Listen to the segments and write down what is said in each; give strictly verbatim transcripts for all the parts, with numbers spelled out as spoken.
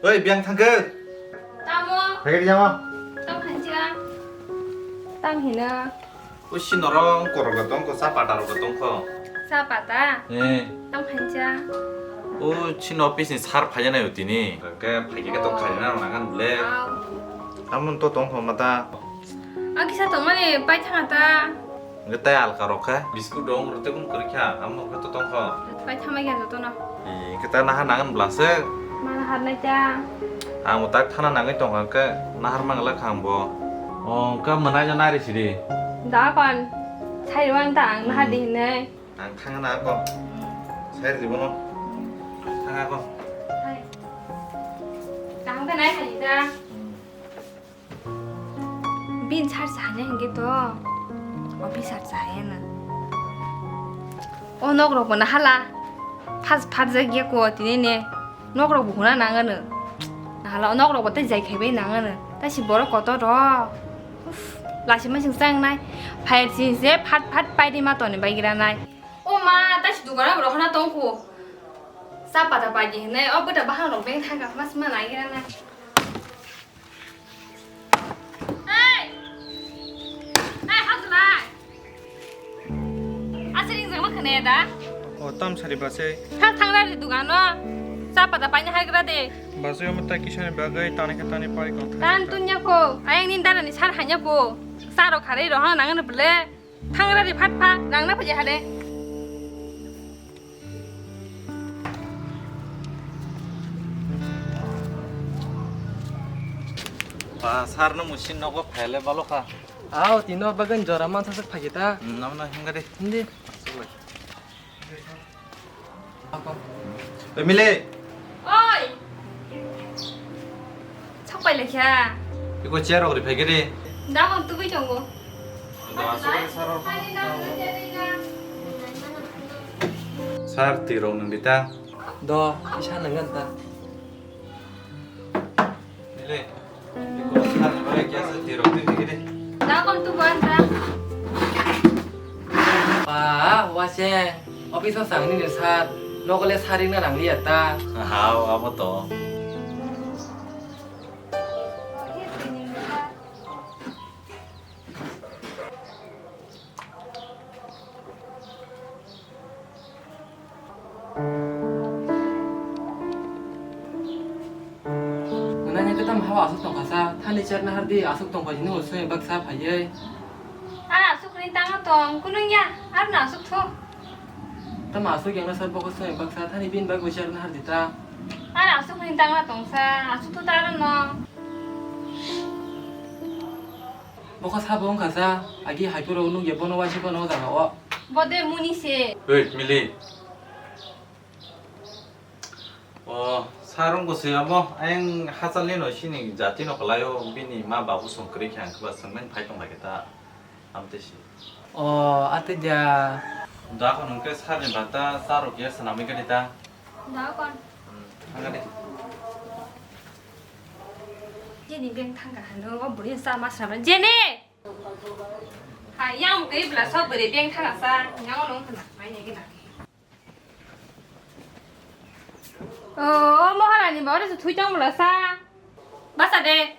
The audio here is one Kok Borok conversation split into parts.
Oi, biyang thangkhe. Tamo. Thangkhe jamo. Tam hancha. Tam hina. O sinorok korok tongkho, cha pata rok tongkho. Cha pata? Eh. Tam hancha. O sino office ni sir phaiya nai o tini. Ke phaiya ke tong khaina nangan bole. Au. Tamon to tongkho mata. Ang kisa tongmani pai thanga ta. Hwnkhe tei alka rok khe biskut rok wng rok tei kunu kwrwi kha, amo rok khe to tong kho. Pai thangma khe jotono. Ee, hwnkhe ta naha nangan bwla se. Mana harnai ta. Ang bo tak thana nangwi tong kha, hwnkhe nahar mang la kha ang bo. O, hwnkhe mwnai no nari sidi. Da kon, sai rwang ta ang naha di hinwi. Ang thangna ko. Sai rwdi bono. Thanga ko. Hai. Kaham khe nai hai ta. Hmm. Bini sar chaya hwnkhe to officer chaya na. O nok rok bo na hala. Phas pharjak ya ko tini ne. Nok rok bo huna nang ano. Na hala o nok rok bo tei jai khai bai nang ano. Ta si borok kotor rok. Uff, lasi ma sing chang nai. Phai si se phat phat pai di ma toni bai gira nai. O ma, ta si dugan rok hona tong ko. Sa pata pai di ne. O bwta bahang rok beng thang ka mas ma nai gira nai. Ei! Ei, hak lai! Aswk ringjak ma khne da? O, tam sari basai. Thang thang ra ri dugano. Cha pata paina hai gra de. Basai omo ta kisani bagwi tani khe tani pari kong thang. Tan tunya ko, ayang ni dara ni sar hanya ko. Sa ro khare ro ha nang ne ble. Thang ra ri phat pha, nang na phaji hade. Ba, sar no musin nogo phaile balo kha. Aw, tino bagwi jora mansa sak phagi ta. Hmm, namno hinga de. Hindi. Oi, Mili. Oi. Sok pai lekha. Iko chair rok ri phai gede. Damon tubui tongo. Da, sok sar rok. Sar twi rok nang dita. Do, isa nang ta. Mili. Iko sar ni bagwi kya sa twi rok twi gede. Damon tubu anta. Ba, waseng. Office o sangni ni sar, nokole saring na nang liya ta. Hao, abo to. Nani khe tamo hao aswk tongkha sa, thani cherna hardi aswk tongkha hinwi soi baksa phaiwi. Ar aswk hwnwi tangma tong, kunung ya, arno aswk tho. Tamo aswk yangna sar bokhe soi baksa, thani bini bagwi cherna hardi ta. Ar aswk hwnwi tangma tong sa, aswk tho ta arno. Bokhe sabo wngkha sa, agi hai phuru nukya bono waisa phano o jaga o. Bo de muni se. Oi, Mili. O, sar wngkha se amo, ayang hachalni no sini jati no kwlai o, bini ma babu song kwrwi khe ang khe ba swngmani phai tong lai khe ta, amtwi si. O, atwi da. Da ko nung khe sar ni bata sar rok ya swnamwi khe ta. Da kon. Hmm, thang khe de. Jeni beng thang kha hano, o buri sa ma swnamwi. Jeni! Ha, yang kei bla so bwrwi beng thana sa, yang ono khna, mai ne gina. O, o Maharani ba oro se thui tong bla sa. Basa de.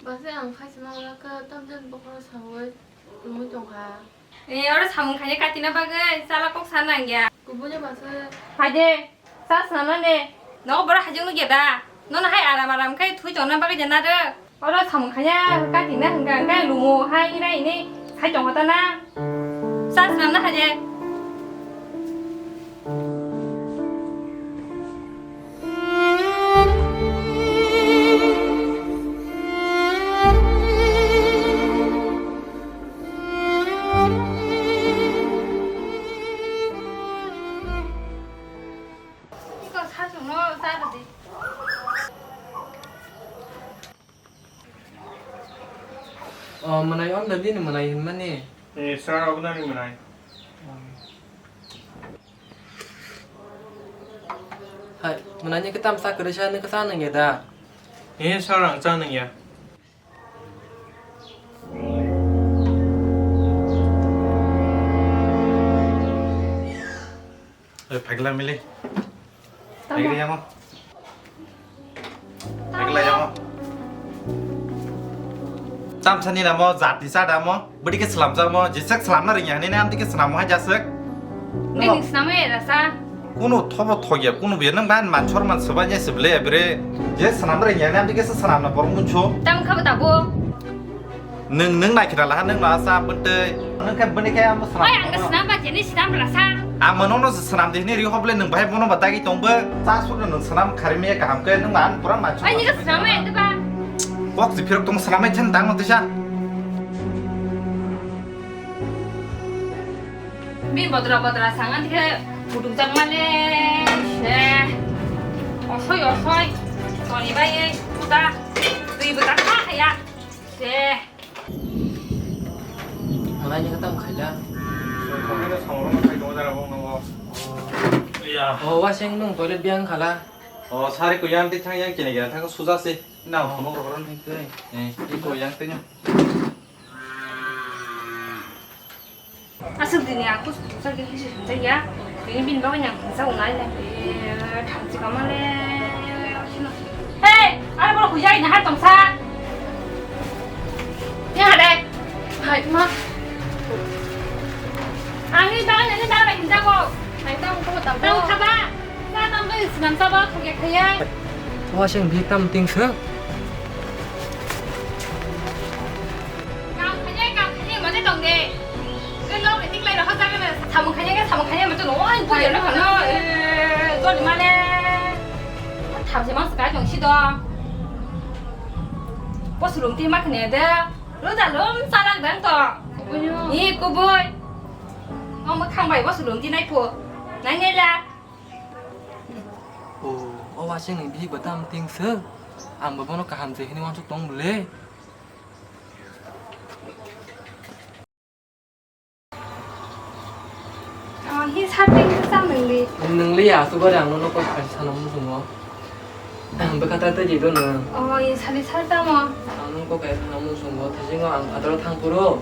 Basa ang khai se mang la ka tam jan bokro sawi, tumui tong kha. E, oro samung khaina katina bagwi chala kok sa nang ya. Kubuni basa. Hai de. Sa swnamna ne, nogo borok hajok nukya da? Nono hai aram aram khe thui tongna bagwi da narwk? Oro samung khanya katina hwnkha, hwnkhe lumo hai ira ini sai tongo ta na? Sa swnamna hai je. Iko sasongno cha rwdi. O, mwnai, o da bini mwnai hinmani? Eh, sir, obo nani mwnai. Hai, mwnai ni kwtam sa kwrwi sa, nini kwsa nangya da? Eh, sir, ang cha nangya. Oi, phagla Mili. Tamo. Phagri yamo. Eglai amo. Tamsani namo jati sadamo. Bwdike slamjakmo, jeswk slamna rwngya hinwi nai amtwi khe swnamo hai jaswk. Nini swnamwi rasa. Kunu thobo thokya, kunu biya nwng ban man sor man swbai ya swble bere. Je swnam rwngya hinwi amtwi khe swnamna borok munso. Tamo khabo tabo. Nwng, nwng naikhe rala ha nwng no asa bwtwi. Nwng khe bwni khe amo swnam. Oi, ang swnam ba jeni swnam rasa. Ang mano no swnam de hinwi ri hoble nwng bahai bono ba dagi tongbo. Cha sukno nwng swnam kharimi kaham khe nwng an pura man sor. Oi, nini swnamwi rasa ba. Kok si phirok tong swnamwi chen dang no tisa. Bini bodra bodra sangan khe kutukjak male se. Osoi osoi. Toni bai ei kuda. Twi bwta kha ya. Se. Malai ni kata khaila. Kami no samoro no khai tong jara bong no. Ya. O waseng nung toilet biang khala. O sari ko yang ti thang yang kini kini thang suja se. Na hono ro ro ni te. Eh, iko yang tengah. Aswk dini aku sujak ya kisi sujak ya. Ini bin bawa yang bisa unai le. Eh, thamchi kamale. Hei, ada bola hujai nahar tongsa. Yang ada. Hai ma. Ang ini bawa ini bawa hinda ko. Hai tong ko tong. Tong khaba. Ka tong ko isman sabo khage khaya. Waseng bi tam ting se. Kam khanya, kam khanya, mane tong de. Ke lok ni tiklai rok hajak na. Samung khanya ke, samung khanya, mane tong, oi, bujai na khano, eh, jodi mane. Tham se mang sekai tong si do. Bo sulung ti ma khne de. Lo da lom salak dang to. Ni kubui. Mo mo khang bai bo sulung ti nai pho. Nai nai la. O, o waseng ni bi batam ting se. Ang bo bono kaham se hini wansuk tong bole. Oh, hi sarting sa nungli. Nungli ya, asuk gore ang nono kok kaisa sana musungo. Ang bwkha ta tei di dono. Oh, ye sali sartamo. Ang nono kok kaisa sana musungo, thasingo ang phataro thang phuru.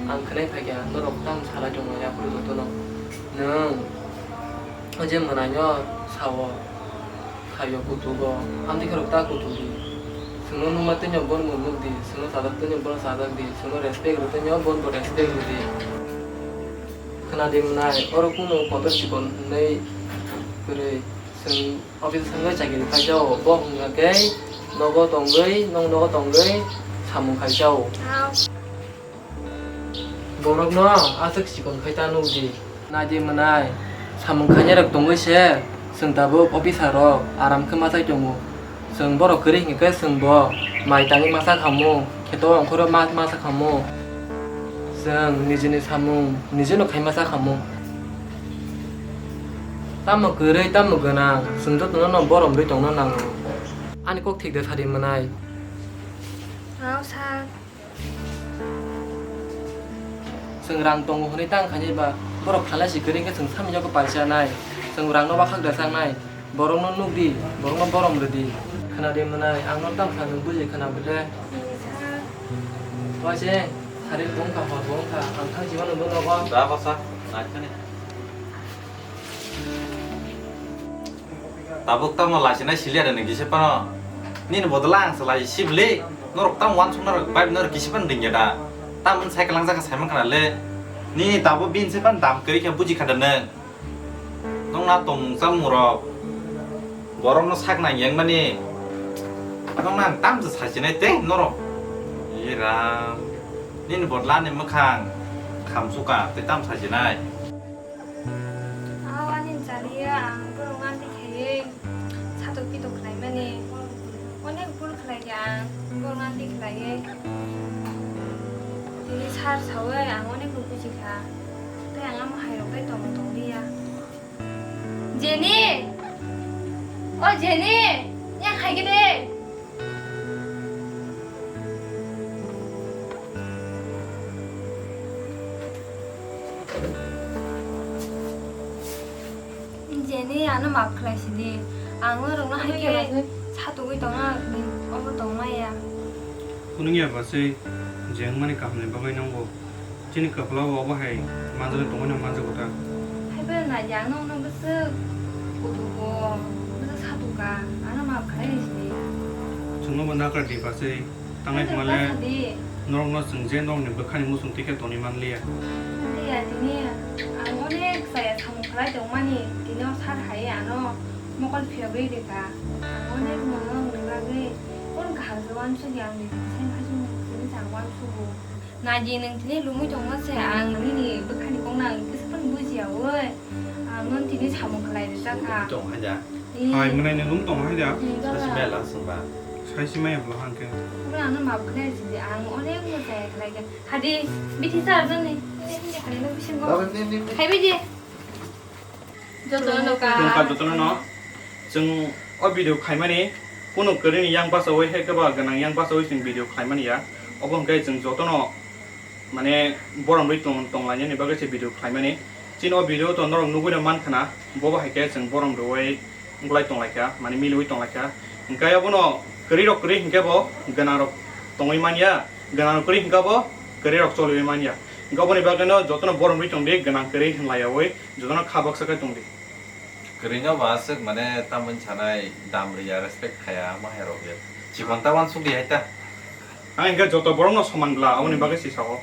Ang khwnai phai kha, norok tam salai tongo ya phuru jotono. Nung, o je mwnaino sao. Khaio kutugo, amtwi khe rok ta kutuk di. Chwngno nukma twi no bono nuk di, chwngno chajak twi no bono chajak di, chwngno respect rw twi no bono respect rw di. Khna di mwnai, oro kunu kotor chikon hwnwi kwrwi. Chwng office thangwi chakiri khai jao, bo hwnkha khe nogo tongwi, nwng nogo tongwi samung khai jao. Borokno aswk chikon khai ta nuk di. Nai di mwnai, samung khainai rok tongwi se, chwng tabuk officer rok aram khe machai tongo. Chwng borok kwrwi hinkhe chwng bo mai tangwi masa khamu, kheto ongkhoro ma masa khamu. Chwng nijini samung nijino khai masa khamu. Tamo kwrwi tamo gwnang, chwng jotono no borom rwi tongna nango. Ani kok thik de sadi mwnai. Rao sa. Chwng rang tongo hwnwi tang khainai ba, borok khalai si kwrwi khe chwng samni yago paisa nai. Chwng rangno wakhak da chang nai. Borokno nuk di, borokno borom rw di. Khna di mwnai, ang no tang kha nwng buji khna bwle. Waise, sari bong kha, hor bong kha, ang thang jima nwng nogo. Da basa, nai khani. Tabuk tamo lasinai sili ada nang kisa pano. Nini bodol ang se lai sibli. Norok tamo wansuk norok bai norok kisa pano dingya da. Tamo sai kalang jaka sai mankha le. Nini tabuk bin se pan dam kwrwi khe buji kha da nang. Nong na tong chamung rok. Borok no sak nang yang mani. Nong nang tam se sasinai te norok. Ye ram. Nini bodol ani mwkhang khamsuka te tam sasinai. Aw, ani chaliya ang borok ngantwi khaiwi satok pitok khlaimani. Onek bul khlai khe ang borok ngantwi khlaiwi. Tini sar sawi ang onek buji kha. Tei ang amo hai rok tei tongmung tong liya. Jenny! O Jenny! Yang hai khe de? Jenny, ano maaf khlai sidi. Ang norokno hai khe satugwi tongna, omo tong maya. Phunukya bwswi, je wngmani kahamni bagwi nanggo. Chini kwpla o obo hai manjak tongwi no manjago ta. Hai bai na yang nong no bwswk kutugo, bwswk satuka, ano maaf khai sini. Nobo nakar di pasai, tangai hwnmale norokno chwng je norokni bwkhani muchung twi khe tonwi manliya. Liya tini ang onek chaya samung khlai tongmani, tini o sar hai ano mokol phiyogwi rikha. Ang onek norokni bagwi kon kaham se uansukya, ang ni tini sen phai chini chang uansugo. Naji nwng tini lumui tongma se, ang nini bwkhani kokno ang kisa phano bujiya oi. Ang non tini samung khlai rijak kha. Tong haida. Hai mwnai ni lum tong haida. Sachi mela sungba. Sachi maya bla hangke. Bla ano map khlai sidi, ang onek mo jaya khlai kha. Hadi bithi sa jani. Hadi no bisingo. Hai bidi. Jotono no ka. Tungka jotono no. Chwng o video khaimani kunu kwrwini yang basawi hai khe ba gwnang yang basawi chwng video khlaimani ya. Obo hwnkhe chwng jotono mane borom rwi tong-, tonglainani bagwi se video khlaimani. Chini o video to norok nugwi no mankha na, bobo hai khe chwng borom rwi wngwlai tonglaikha, mane miliwi tonglaikha. Hwnkhe abono kwrwi rok kwrwi hwnkhe bo gwnang rok tongwi manya, gwnang rok kwrwi hwnkhe bo kwrwi rok choliwi manya. Hwnkhe oboni bagwi no jotono borom rwi tongdi, gwnang kwrwi hwnlaiyawi. Jotono kha baksa khe tongdi. Kwrwino ba aswk mane tamoni sanai dam rwya, respect khaya, ma hai rok ya. Chikon ta uansuk di hai ta. Ang hwnkhe joto borokno soman bla, aboni bagwi si sao.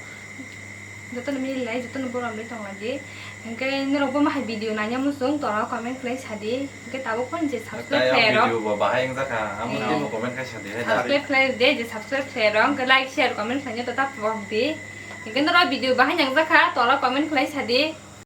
Jotono mili lai, jotono borom lai tong lai di. Hwnkhe norok bo ma hai video nanya muchung, toro comment khlai sa di. Hwnkhe tabuk phone je subscribe khlai rok. Video bo bahai wngjakha, amo tamo comment khai sa di hai ta. Subscribe khlai di, je subscribe khlai rok, hwnkhe like, share, comment khlai nyo to ta pok di. Hwnkhe norok video bahai nangjakha, toro comment khlai sa di.